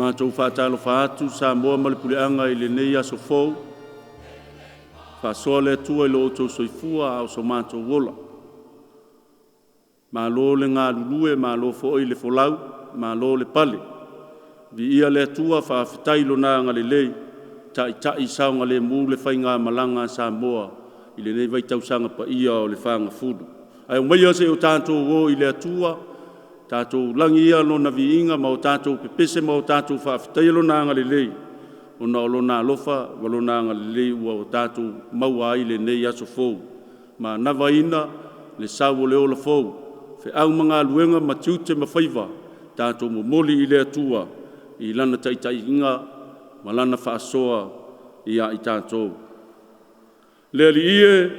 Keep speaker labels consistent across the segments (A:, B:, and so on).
A: Matou faatalofa atu Samoa ma le puleaga i lenei aso fou, faasoa le Atua i lo outou soifua a o so matou ola. Malo le galulue, malo foi le folau, malo le pale. Viia le Atua, faafetai i Lona agalelei, taitai saogalemu le faigamalaga a Samoa i lenei vaitausaga paia o le fagafulu. Ae aumaia se i o tatou o i le Atua, tatou lagi ia Lona viiga ma o tatou pepese ma o tatou faafetaia Lona agalelei, ona o Lona alofa ma Lona agalelei ua tatou maua ai lenei aso fou, manavaina le sau o le ola fou, feau ma galuega ma tiute ma faiva, tatou momoli i le Atua i Lana taitaiga ma Lana faasoa ia i tatou. Le Alii e,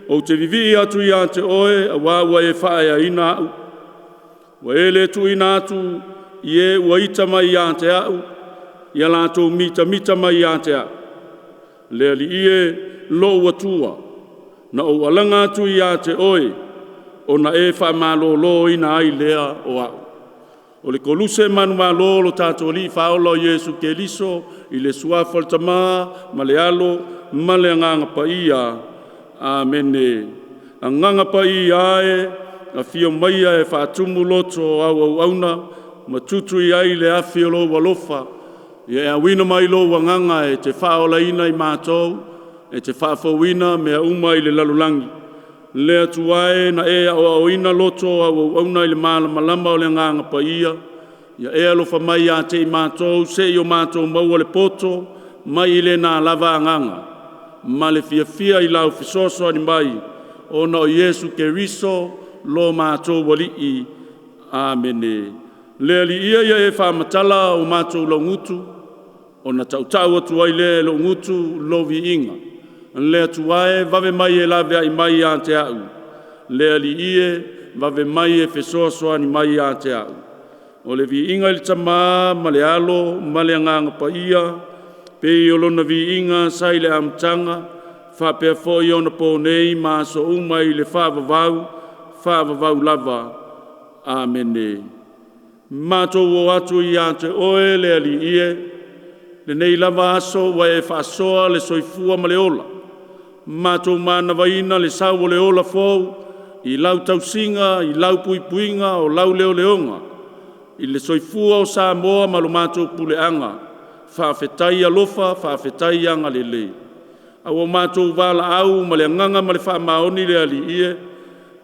A: ou te vivii atu ia te Oe aua ua e faaeaina au, ua e le tuuina atu i e ua ita mai ia te au ia latou mitamita mai ia te au. Le Alii e, lou Atua, na ou alaga atu ia te Oe, ona e faamaloloina ai lea o au. O le Koluse manumalo o lo tatou Alii Faaola o Iesu Keriso i le Suafa o le Tama ma le Alo ma le Agaga Paia. Amene. Agaga Paia e, afio maia e faatumu loto o au auauna ma tutu i ai le afi o lou alofa. Ia e auina mai lou Agaga e te faaolaina i matou, e te faafouina mea uma i le lalolagi. Le Atua e, na e aoaoina loto o au auauna i le malamalama o le Agaga Paia, ia e alofa mai ia te i matou se i o matou maua le poto mai lena lava Agaga ma le fiafia i lau fesoasoani mai, ona o Iesu Keriso lo matou Alii. Amene. Le Alii ia, ia e faamatala o matou laugutu ona tautau atu ai lea e lou gutu lou viiga. Le Atua e, vave mai e laveai mai ia te au. Le Alii e, vave mai e fesoasoani mai ia te au. O le viiga i le Tama ma le Alo ma le Agaga Paia, pei o lona viiga sa i le amataga, faapea foi onaponei ma aso uma i le faavavau, faavavau lava. Amene. Matou o atu ia te Oe le Alii e, lenei lava aso ua e faasoa le soifua ma le ola, matou manavaina le sau o le ola fou i lau tausiga, i lau puipuiga, o lau leoleoga i le soifua o Samoa ma le matou puleaga. Faafetai alofa, faafetai agalelei. A ua matou valaau ma le agaga ma le faamaoni le Alii e,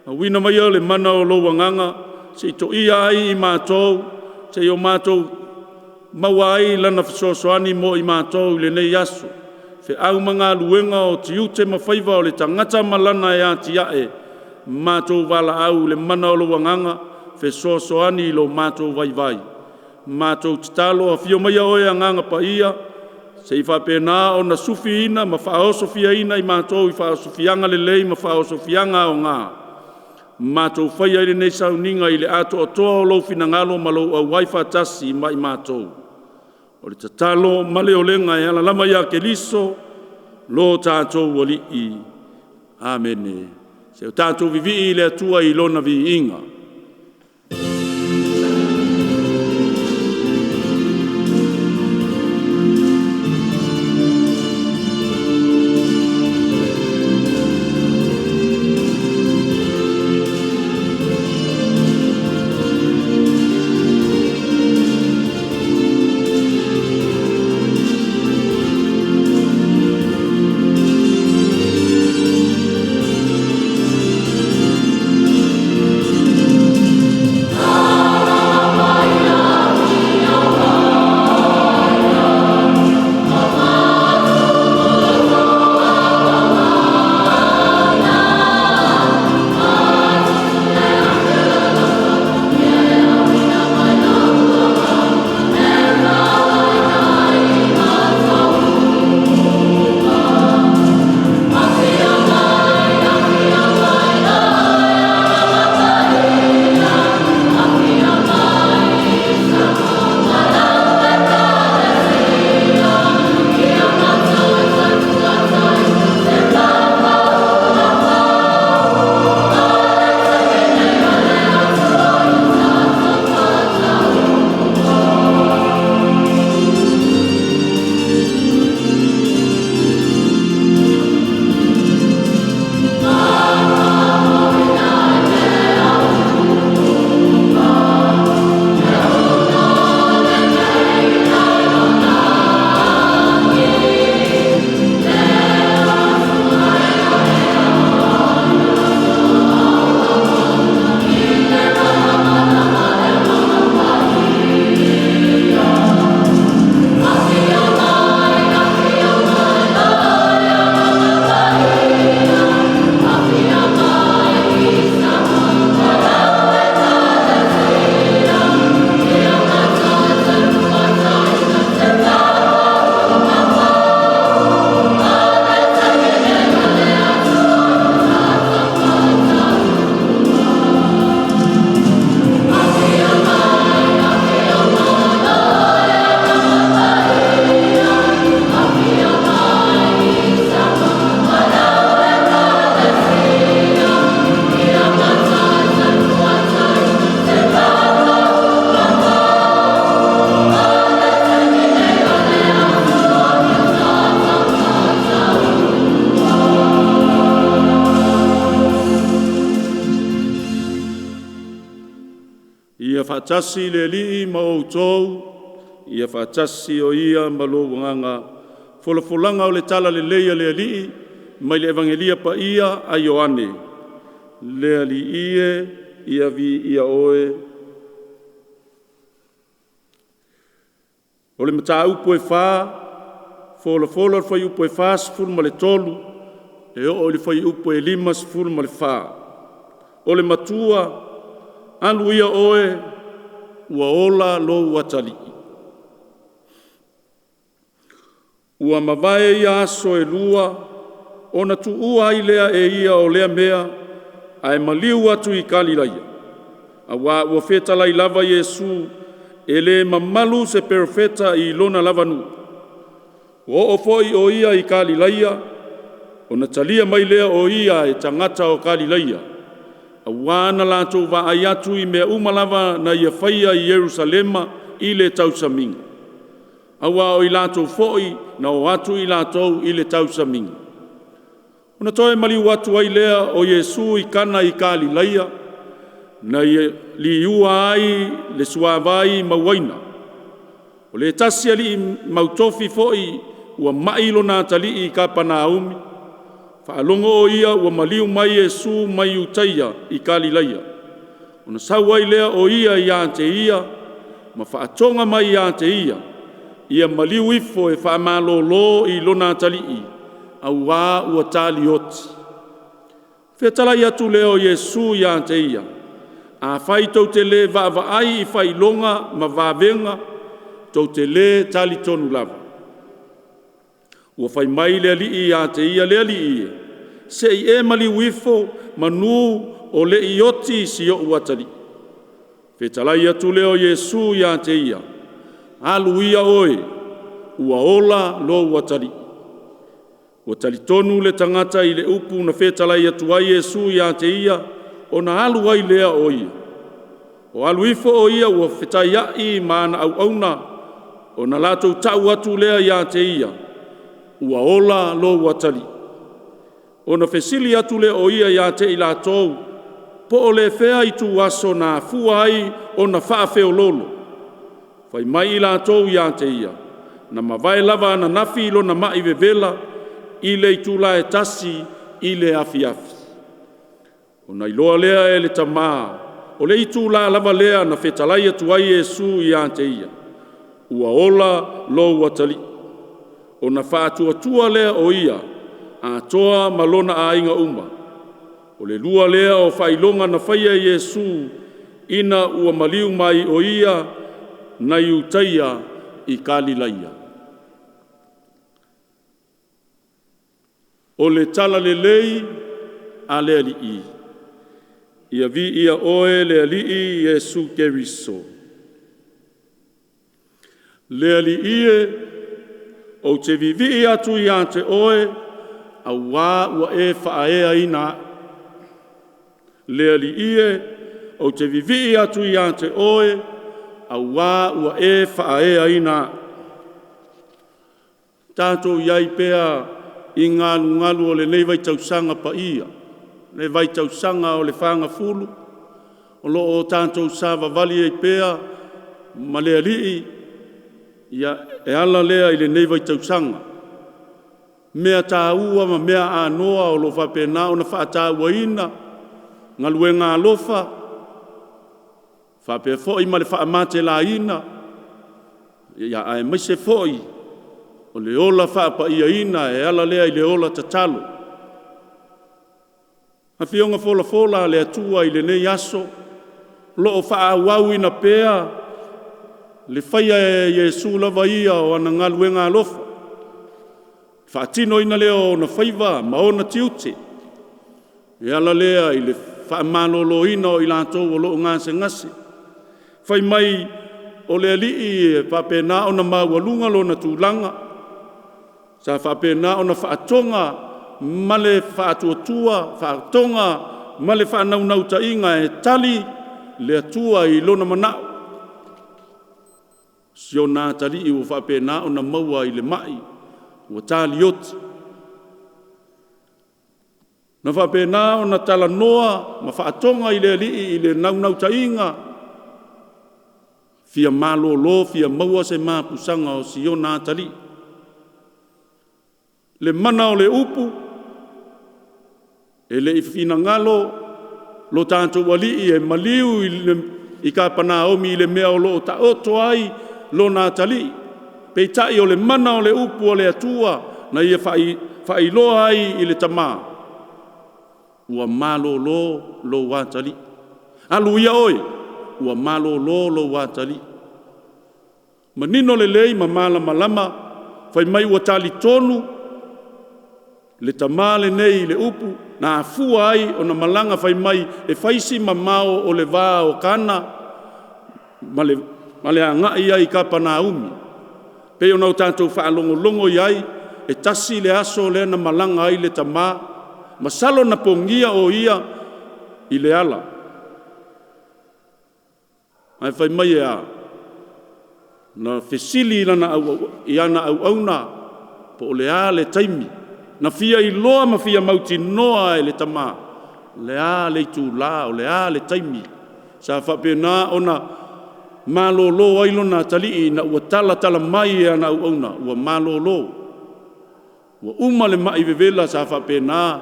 A: auina maia le mana o lou Agaga se i toia ai i matou, se i o matou maua ai Lana fesoasoani mo i matou i lenei aso, feau ma galuega, o tiute ma faiva o le tagata ma lana e atiae, matou valaau i le mana o lou Agaga, fesoasoani i lo matou vaivai. Matou tatalo, afio maia oe Agaga Paia se i faapena ona sufiina ma faaosofiaina i matou i faaosofiaga lelei ma faaosofiaga aoga, matou faia ai lenei sauniga i le atoatoa o lou finagalo ma lou auai faatasi ma i matou. O le tatalo ma le olega e ala lava ia Keriso lo tatou Alii. Amene. Seia o tatou vivii i le Atua i Lona viiga. Ia faatasi le Alii ma outou, ia faatasi o ia ma lou agaga. Folafolaga o le Talalelei a le Alii mai le Evagelia Paia a Ioane. Le Alii e, ia viia Oe. O le mataupu e 4, folafola le fuaiupu e 43 e oo i le fuaiupu e 54. O le matua, alu ia oe, ua ola lou atalii. Ua mavae ia aso e lua ona tuua ai lea e ia o lea mea, ae maliu atu i Galilaia. Aua ua fetalai lava Iesu, e le mamalu se perofeta i lona lava nuu. Ua oo foi o ia i Galilaia, ona talia mai lea o ia e tagata o Galilaia, aua na latou vaai atu i mea uma lava na ia faia i Ierusalema i le tausamiga, aua o i latou foi na o atu i latou i le tausamiga. Ona toe maliu atu ai lea o Iesu i Kana i Galilaia, na liua ai le suavai mauaina. O le tasi alii mautofi foi ua mai lona atalii i Kapenaume, faalogo o ia ua maliu mai Iesu mai Iutaia i Galilaia. Ona sau ai lea o ia ia te ia ma faatoga mai ia te ia, ia maliu ifo e faamalolo i lona atalii, aua ua talioti. Fetalai atu lea o Iesu ia te ia, “Afai tou te le vaavaai i faailoga ma vavega, tou te le talitonu lava.” Ua fai mai le alii ia te ia, “Le Alii e, se i e maliu ifo manu o le i oti si ou atalii.” Fetalai atu lea o Iesu ia te ia, “Alu ia oe, ua ola lou atalii.” Ua talitonu le tagata i le upu na fetalai atu ai Iesu ia te ia, ona alu ai lea o ia. O alu ifo o ia ua fetaiai ma ana auauna, ona latou tau atu lea ia te ia, “Ua ola lou atalii.” Ona fesili atu lea o ia ia te i latou, “Po o le fea ituaso na afua ai ona faafeoloolo?” Fai mai i latou ia te ia, “Na mavae lava ananafi lona mai vevela i le itula e 1 i le afiafi.” Ona iloa lea e le tama, o le itula lava lea na fetalai atu ai Iesu ia te ia, “Ua ola lou atalii.” Ona faatuatua lea o ia atoa ma lona aiga uma. O le lua lea o faailoga na faia e Iesu ina ua maliu mai o ia nai Iutaia i Galilaia. O le Talalelei a le Alii. Ia viia Oe le Alii Iesu Keriso. Le Alii e, ou te vivii atu ia te Oe, aua ua e faaeaina au. Le Alii e, ou te vivii atu ia te Oe, aua ua e faaeaina au. Tatou i ai pea i galugalu o lenei vaitausaga paia, le vaitausaga o le Fagafulu, o lo o tatou savavali ai pea ma le Alii e ala lea i lenei vaitausaga. Mea taua ma mea anoa o lo o faapena ona faatauaina, galuega alofa, faapea foi ma le faamatelaina, aemaise foi o le ola faapaiaina e ala lea i le ola tatalo. Afioga folafola a le Atua i lenei aso, o lo o faaauauina pea le faia e Iesu lava ia o ana galuega alofa, faatinoina lea o ona faiva ma ona tiute, e ala lea i le faamaloloina o i latou o lo o gasegase. Fai mai o le Alii e faapena ona maualuga lona tulaga, sa faapena ona faatoga ma le faatuatua, faatoga ma le faanaunautaiga e tali le Atua i lona manao. Si ona atalii ua faapena ona maua i le mai ua talioti. Na faapena ona talanoa ma faatoga i le Alii i le naunautaiga. Fia malolo, fia maua se mapusaga o siona atalii. Le mana o le upu, e le i finagalo lo tatou Alii e maliu i Kapanaomi i le mea o lo o taoto ai lona atalii, peitai o le mana o le upu a le Atua na ia faailoa ai i le tama, ua malolo lou atalii. Alu ia oe, ua malolo lou atalii. Manino lelei ma malamalama, fai mai ua talitonu le tama lenei i le upu na afua ai ona malaga fai mai e fai si mamao o le va o Kana ma le agai ai i Kapanaumi. E pei ona tatou faalogologo i ai, e tasi le aso lea na malaga ai le tama, masalo na pogia o ia i le ala. Ae fai mai e a? Na fesili i ana auauna po o le a le taimi. Na fia iloa ma fia mautinoa e le tama le a le itula, o le a le taimi sa faapena ona malolo ai lona atalii ina ua talatala mai e ana auauna ua malolo, ua uma le mai vevela sa faapena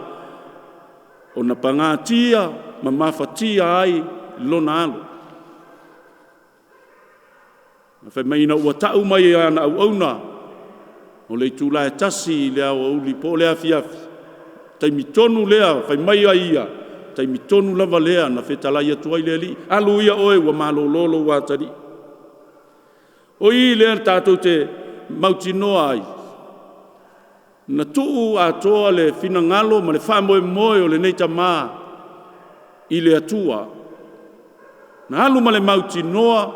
A: ona pagatia ma mafatia ai lona alo. Ae fai mai ina ua tau mai e ana auauna, o le itula e 1 i le aoauli po o le afiafi, taimi tonu lea fai mai ai ia, taimi tonu lava lea na fetalai atu ai le Alii, “Alu ia oe ua malolo lou atalii.” O i lea tatou te mautinoa ai, na tuu atoa le finagalo ma le faamoemoe o lenei tama i le Atua. Na alu ma le mautinoa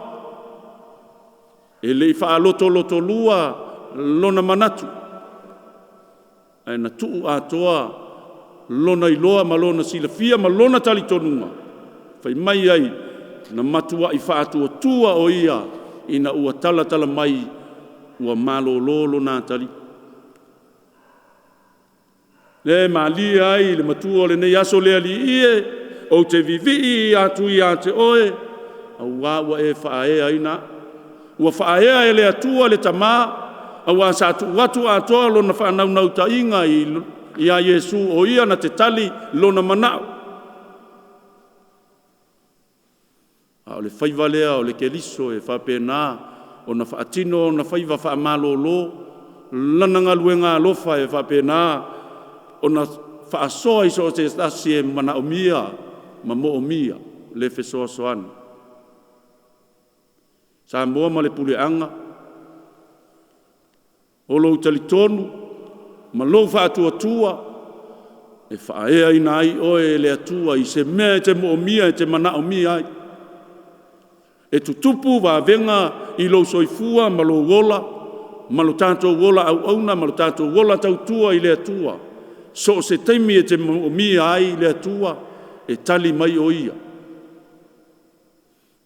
A: e le i faalotolotolua lona manatu, ae na tuu atoa lona iloa ma lona silafia ma lona talitonuga. Fai mai ai, na matuai faatuatua o ia ina ua talatala mai ua malolo lona atalii. Lea e malie ai le matua o lenei aso, “Le Alii e, ou te vivii atu ia te oe, aua ua e faaeaina au.” Ua faaea e le Atua le tama, aua sa tuu atu atoa lona faanaunautaiga ia Iesu, o Ia na te tali lona manao. A o le faiva lea o le Keriso e faapena ona faatino ona faiva faamalolo, lana galuega alofa e faapena ona faasoa i so o se tasi e manaomia ma moomia le fesoasoani. Samoa ma le puleaga, o lou talitonu ma lou faatuatua e faaeaina ai oe e le Atua i se mea e te moomia e te manaomia ai. E tutupu vavega i lou soifua ma lou ola ma lo tatou ola auauna ma lo tatou ola tautua i le Atua. So o se taimi e te moomia ai le Atua, e tali mai o Ia.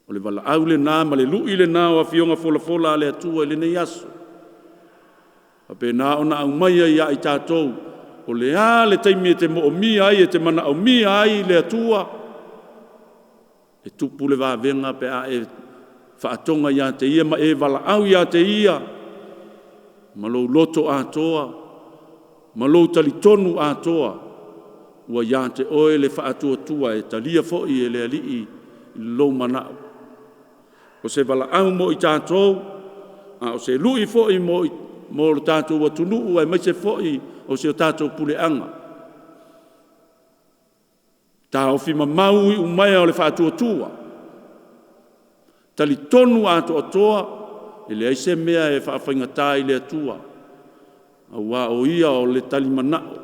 A: O le valaau lena ma le lui lena o Afioga folafola a le Atua i lenei aso, e faapena ona aumaia ia i tatou, o le a le taimi e te moomia ai, e te manaomia ai le Atua, e tupu le vavega pe a e faatoga ia te Ia ma e valaau ia te Ia ma lou loto atoa ma lou talitonu atoa, ua ia te oe le faatuatua, e talia foi e le Alii lou manao. O se valaau mo i tatou, a o se lui foi mo le tatou atunuu aemaise foi o si o tatou puleaga. Taofi mamau iumaea o le faatuatua, talitonu atoatoa, e leai se mea e faafaigata i le Atua, aua o Ia o le tali manao.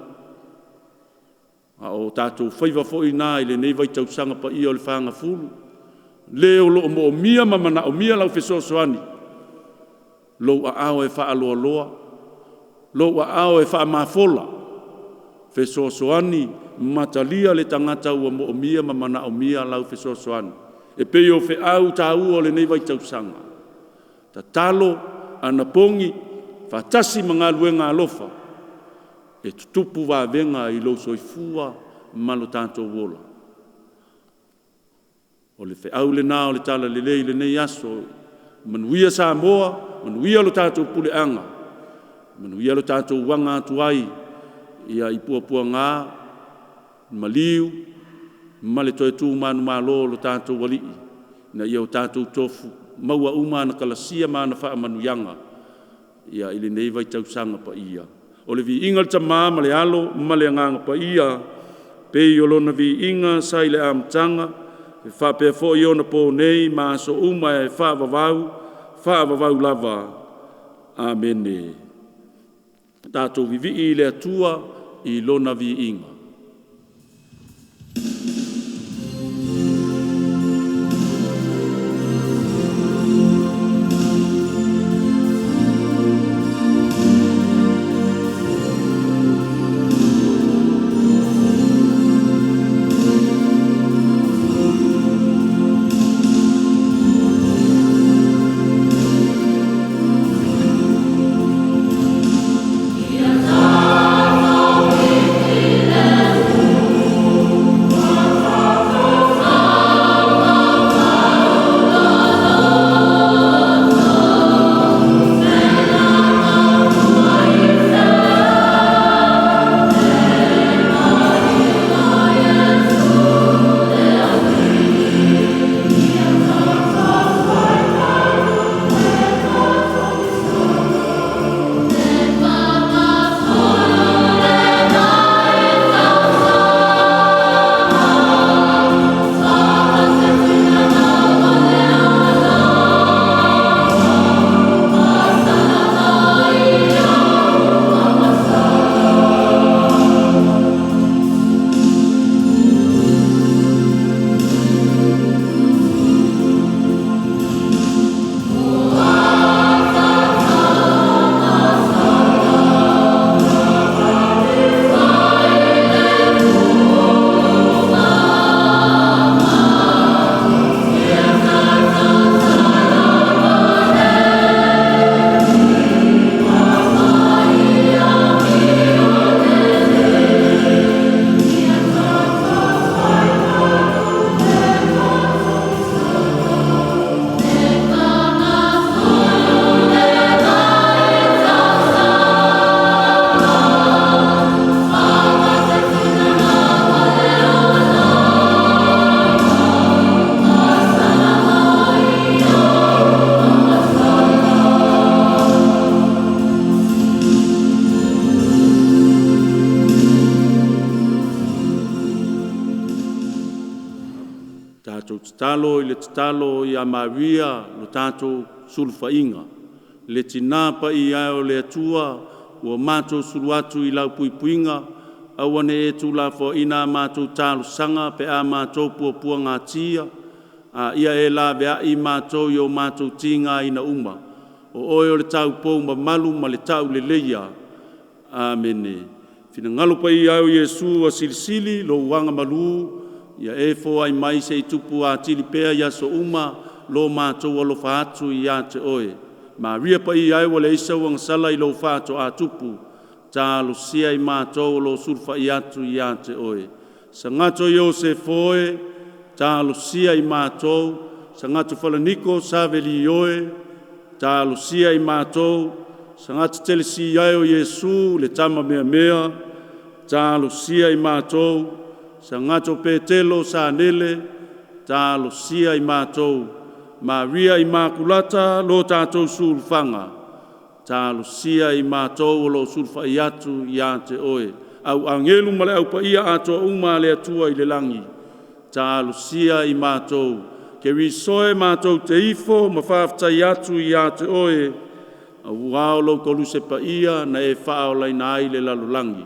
A: A o tatou faiva foi na i lenei vaitausaga paia o le fagafulu, le o lo o moomia ma manaomia lau fesoasoani, lou aao e faaloaloa, lou aao e faamafola, fesoasoani ma talia le tagata ua moomia ma manaomia lau fesoasoani. E pei o feau taua o lenei vaitausaga, tatalo, anapogi, faatasi ma galuega alofa, e tutupu vavega i lou soifua ma lo tatou ola. O le feau lena o le Talalelei i lenei aso. Manuia Samoa, manuia lo tatou puleaga, manuia lo tatou aga atu ai i puapuaga, maliu ma le toe tu manumalo o lo tatou Alii, ina ia o tatou tofu maua uma ana kalasia ma ana faamanuiaga i lenei vaitausaga paia. O le viiga i le Tama ma le Alo ma le Agaga Paia, pei o lona viiga sa i le amataga, e faapea foi ona po nei ma aso uma e faavavau, faavavau lava. Amene. Tatou vivii i le Atua i lona viiga. Tatou tatalo i le tatalo ia Maria lo tatou sulufaiga, le tina paia e o le Atua, ua matou sulu atu i lau puipuiga, aua ne i e tuulafoaina a matou talosaga pe a matou puapuagatia, a ia e laveai i matou i o matou tigaina uma. O oe o le taupou mamalu ma le tauleleia. Amene. Finagalo paia e o Iesu ua silisili lou agamalu ia e foai mai se i tupu atili pea i aso uma lo matou alofa atu ia te oe. Maria paia e ua leai sau agasala i lou faatoatupu, talosia i matou o lo o sulufai atu ia te oe. Sagatro Iosefo e, talosia i matou. Sagatro Falaniko Saveli oe, talosia i matou. Sagatro Telesia e o Iesu le tama meamea, talosia i matou. Sagatro Petelo Sanele, talosia i matou. Maria Imakulata lo tatou sulufaiga, talosia i matou o lo o sulufai atu ia te oe. Au agelu ma le au paia atoa uma a le Atua i le lagi, talosia i matou. Keriso e matou te ifo ma faafetai atu ia te oe, aua o lou koluse paia na e faaolaina ai le lalolagi.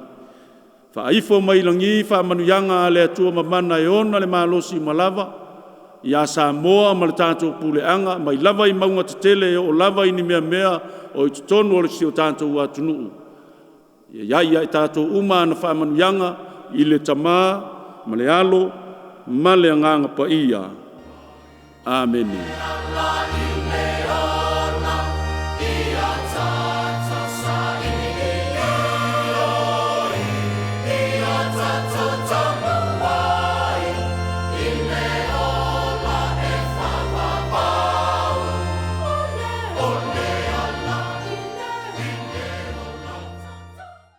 A: Faaifo mai lagi faamanuiaga a le Atua Mamana e ona le malosi uma lava ia Samoa ma le tatou puleaga, mai lava i mauga tetele e oo lava i ni meamea o i totonu o si o tatou atunuu. Ia i ai ia i tatou uma ana faamanuiaga i le Tama ma le Alo ma le Agaga Paia. Amene.
B: O